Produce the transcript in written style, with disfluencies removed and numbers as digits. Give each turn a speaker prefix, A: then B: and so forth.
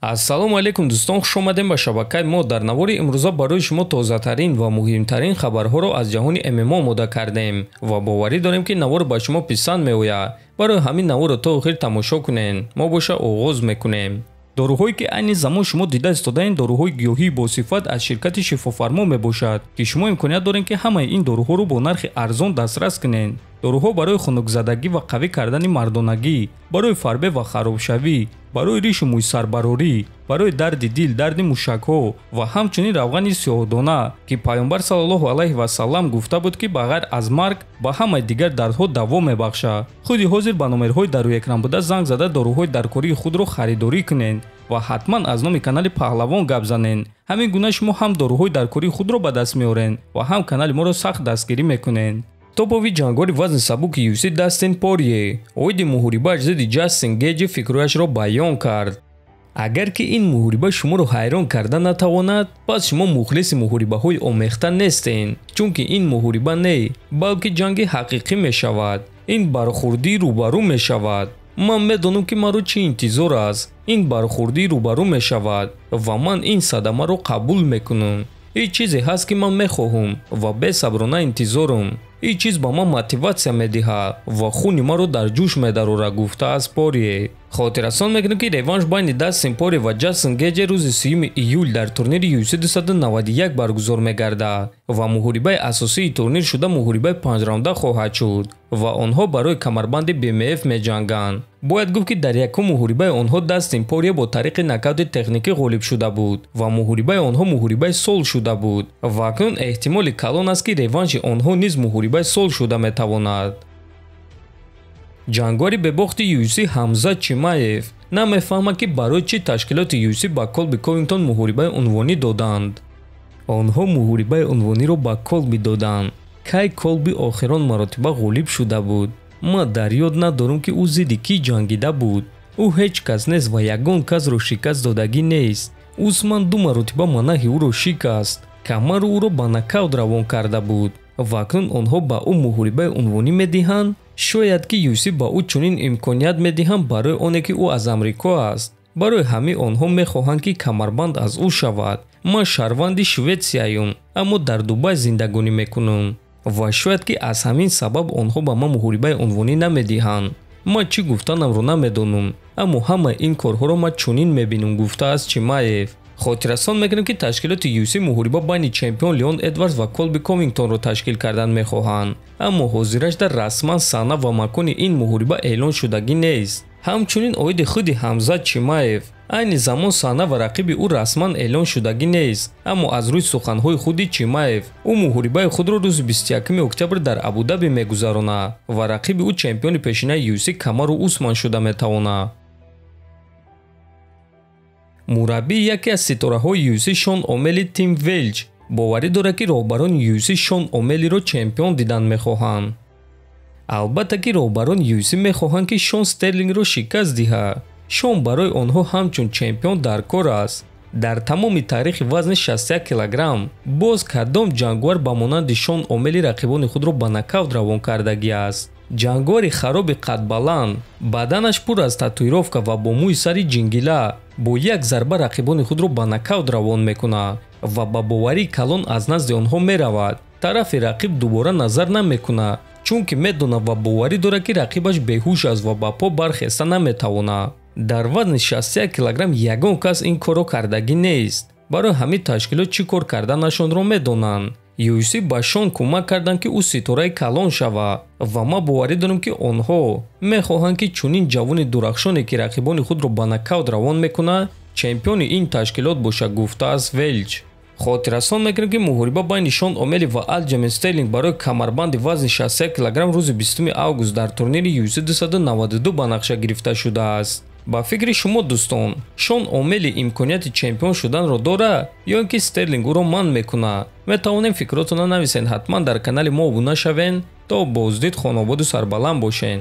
A: Ассалому алайкум дӯстон, хуш омадем ба шабакаи мо. Дар навори имрӯза барои шумо тозатарин ва муҳимтарин хабарҳоро аз ҷаҳони ММА омода кардем ва боварӣ дорем, ки навор ба шумо писанд меояд. Барои ҳамин наворро то охир тамошо кунед. Мо боша оғоз мекунем. Доруҳое ки айни замон шумо дида истодаед, доруҳои гиёҳии босифат аз ширкати Шифофармо мебошад, ки шумо имконият доред, ки ҳамаи ин доруҳоро бо нархи арзон дастрас кунед. Доруҳо барои хунукзадагӣ ва қавӣ кардани мардонагӣ, барои фарбе ва харобшавӣ, барои ришу мӯйсарбарорӣ, барои дарди дил, дарди мушакҳо ва ҳамчунин равғани сиёҳдона, ки Пайғамбар саллаллоҳу алайҳи васаллам гуфта буд, ки ба ғайр аз марг ба ҳамаи дигар дардҳо даво мебахшад. Худи ҳозир ба номерҳои дар рӯи экран буда занг зада доруҳои даркории худро харидорӣ кунед ва ҳатман аз номи канали Паҳлавон гап занед. Ҳамин гуна шумо ҳам доруҳои даркории худро ба даст меоред ва ҳам канали моро сахт дастгирӣ мекунед. Топови ҷангори вазни сабуки UFC Дастин Порье оиди муҳорибааш зидди Ҷастин Геҷи фикрҳояшро баён кард. Агар ки ин муҳориба шуморо ҳайрон карда натавонад, пас шумо мухлиси муҳорибаҳои омехта нестед, чунки ин муҳориба не, балки ҷанги ҳақиқӣ мешавад. Ин бархӯрдӣ рӯбарӯ мешавад. Ман медонам, ки маро чӣ интизор аст. Ин бархӯрдӣ рӯбарӯ мешавад ва ман ин садамаро қабул мекунам. Ин чизе ҳаст, ки ман мехоҳам ва бесаброна интизорам. Ин чиз ба ман мотиватсия медиҳад ва хуни маро дар ҷӯш медарорад, гуфтааст Порье. Хотиррасон мекунем, ки реванш байни Дастин Порье ва Ҷастин Геҷе рӯзи 3 июл дар турнири UFC 291 баргузор мегардад ва муҳорибаи асосии турнир шуда муҳорибаи панҷраунда хоҳад шуд ва онҳо барои камарбанди BMF меҷанганд. Бояд гуфт, ки дар якум муҳорибаи онҳо Дастин Порье бо тариқи нокаути техникӣ ғолиб шуда буд ва муҳорибаи онҳо муҳорибаи сол шуда буд ва акнун эҳтимоли калон аст, ки реванши онҳо низ муҳорибаи сол шуда метавонад. Ҷангори бебохти UFC Ҳамзат Чимаев намефаҳмад, ки барои чӣ ташкилоти UFC ба Колби Ковингтон муҳорибаи унвонӣ доданд. Онҳо муҳорибаи унвониро ба Колби доданд. Кай Колби охирон маротиба ғолиб шуда буд? Ман дар ёд надорам, ки ӯ зидди кӣ ҷангида буд. Ӯ ҳеҷ кас нест ва ягон касро шикаст додагӣ нест. Усман ду маротиба манаҳи ӯро шикаст. Камару ӯро ба нокаут равон карда буд ва акнун онҳо ба ӯ муҳорибаи унвонӣ медиҳанд. Шояд ки UFC ба ӯ чунин имконият медиҳанд барои оне, ки ӯ аз Амрико аст. Барои ҳамин онҳо мехоҳанд, ки камарбанд аз ӯ шавад. Ман шаҳрванди Шветсияюм, аммо дар Дубай зиндагонӣ мекунам ва шояд ки аз ҳамин сабаб онҳо ба ман муҳорибаи унвонӣ намедиҳанд. Ман чӣ гуфтанамро намедонам, аммо ҳамаи ин корҳоро ман чунин мебинам, гуфтааст Чимаев. Хотиррасон мекунем, ки ташкилоти UFC муҳориба байни чемпион Леон Эдвардс ва Колби Ковингтонро ташкил кардан мехоҳанд, аммо ҳозирашда расман саҳна ва макони ин муҳориба эълон шудагӣ нест. Ҳамчунин оиди худи Ҳамзат Чимаев айни замон саҳна ва рақиби ӯ расман эълон шудагӣ нест, аммо аз рӯи суханҳои худи Чимаев ӯ муҳорибаи худро рӯзи 21 октябр дар Абудаби мегузаронад ва рақиби ӯ чемпиони пешинаи UFC Камару Усман шуда метавонад. Мураббии яке аз ситораҳои UFC Шон Омели Тим Велч боварӣ дорад, ки роҳбарони UFC Шон Омелиро чемпион дидан мехоҳанд. Албатта ки роҳбарони UFC мехоҳанд, ки Шон Стерлингро шикаст диҳад. Шон барои онҳо ҳамчун чемпион дар кор аст. Дар тамоми таърихи вазни 61 килограмм боз кадом ҷанговар ба монанди Шон Омели рақибони худро ба нокаут равон кардагӣ аст? Ҷанговари хароби қадбаланд, баданаш пур аз татуировка ва бо мӯи сари ҷингила бо як зарба рақибони худро ба нокаут равон мекунад ва ба боварии калон аз назди онҳо меравад. Тарафи рақиб дубора назар намекунад, чунки медонад ва боварӣ дорад, ки рақибаш беҳуш аст ва ба по бархеста наметавонад. Дар вазни 61 килограмм ягон кас ин корро кардагӣ нест. Барои ҳамин ташкилот чӣ кор карданашонро медонанд. UFC ба Шон кӯмак карданд, ки ӯ ситораи калон шавад ва ман боварӣ дорам, ки онҳо мехоҳанд, ки чунин ҷавони дурахшоне, ки рақибони худро ба нокаут равон мекунад, чемпиони ин ташкилот бошад, гуфтааст Велч. Хотиррасон мекунем, ки муҳориба байни Шон Омели ва Алҷамен Стерлинг барои камарбанди вазни 61 килограмм рӯзи 20 август дар турнири UFC 292 ба нақша гирифта шудааст. Ба фикри шумо, дӯстон, Шон Омели имконияти чемпион шуданро дорад ё ин ки Стерлинг ӯро манъ мекунад? Метавонем фикротонро нависен. Ҳатман дар канали мо обуна шавен. То боздид хонободу сарбаланд бошен.